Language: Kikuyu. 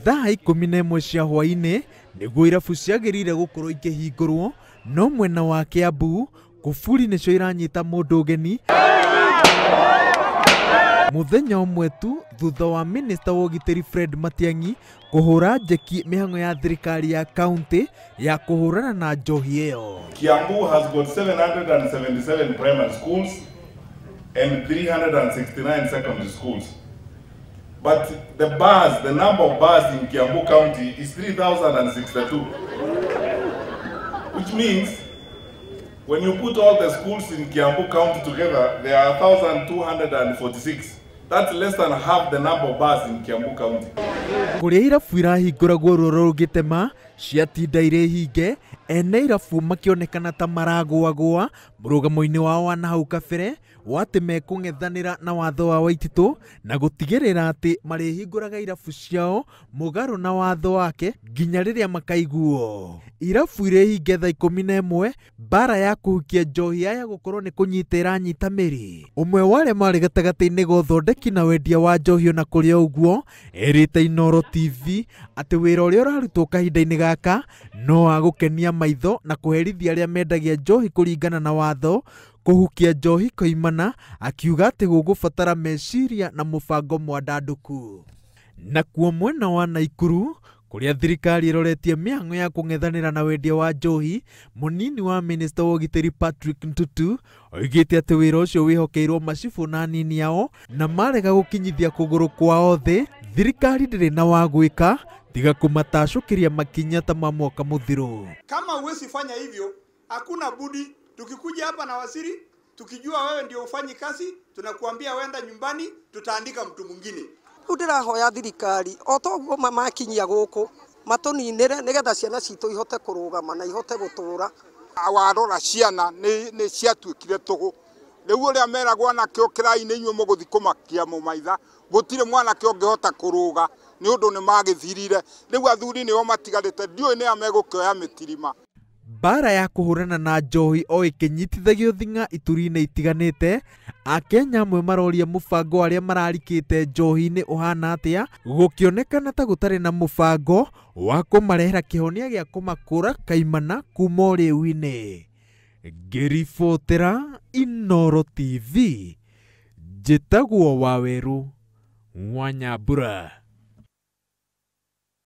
Thaa 11 cia hwaĩ-inĩ nĩguo irabu ciagĩrĩire gũkorwo ikĩhingũrwo, no mwena wa Kiambu kuburi nĩcio iranyita mũndũ ũgeni muthenya ũmwe tu thutha wa minista wa ũgitĩri Fred Matiang'i kũhũra njeki mĩhang'o ya thirikari ya kaunti ya kũhũrana na njohi ĩyo. Kiambu has got 777 primary schools and 369 secondary schools. But the bars, the number of bars in Kiambu County is 3,062. Which means when you put all the schools in Kiambu County together, there are 1,246. That's less than half the number of bars in Kiambu County. Kũrĩa irabu irahingũragwo ruoro rũgĩtema ciatinda irĩ hinge, ene irabu makĩonekana ta maragũagũa mũrũgamo-inĩ wao wa nahau kabere wa atĩ mekũng'ethanĩra na watho wa Waititũ na gũtigĩrĩra atĩ marĩhingũraga irabu ciao mũgarũ na watho wake nginya rĩrĩa makaiguo. Irabu irĩ hinge thaa 11, mbara ya kũhukia njohi ya gũkorwo nĩ kũnyita ĩranyita mĩri. Ũmwe wa arĩa marĩ gatagatĩ-inĩ ga ũthondeki na wendia wa njohi ona kũrĩ o ũguo erĩte Inooro TV atĩ wĩra ũrĩa ũrarutwo kahinda-inĩ gaka no wa gũkenia maitho na kũherithia arĩa mendagia njohi kũringana na watho. Kũhukia njohi koimana akiuga atĩ gũgũbatara meciria na mũbango mwandandũku. Nakuo mwena wa Naikuru kũrĩa thirikari ĩroretie mĩhang'o ya kũng'ethanĩra na wendia wa njohi, mũnini wa minista wa ũgitĩri Patrick Ntutu oigĩte atĩ wĩra ũcio wĩhokeirwo macibũ na anini ao na marega gũkinyithia kũgũrũ kwao thĩ, thirikari ndĩrĩ na wa gwĩka tiga kũmatacũkĩria makinya ta ma mwaka mũthiru. Kama huwezi fanya hivyo, hakuna budi tukikuja hapa na waziri, tukijua wewe ndio ufanyi kazi, tunakuambia wenda nyumbani, tutaandika mtu mwingine. Rĩu ndĩrahoya thirikari o toguo makinyia gũkũ matũninĩre nĩgetha ciana citũ ihote kũrũgama na ihote gũtũra. Warora ciana nĩ ciatuĩkire tũhũ. Rĩu ũrĩa meragwo anake ũkĩrai-inĩ inyuĩ mũgũthiĩ kũmakia mũmaitha, gũtirĩ mwanake ũngĩhota kũrũga nĩ ũndũ nĩ magĩthirire. Rĩu athuri nĩo matigarĩte, ndiũĩ nĩa megũkĩoya mĩtirima. Mbara ya kũhũrana na njohi o ĩkĩnyitithagio thing'a ituri-inĩ itiganĩte, Akenya amwe maroria mũbango arĩa mararikĩte njohi-inĩ ũhana atĩa, gũkĩonekana ta gũtarĩ na mũbango wa kũmarehera kĩhonia gĩa kũmakũra kaimana kuma ũrĩu-inĩ. Ngĩribotera Inooro TV, njĩtagwo Wawerũ wa Nyambura.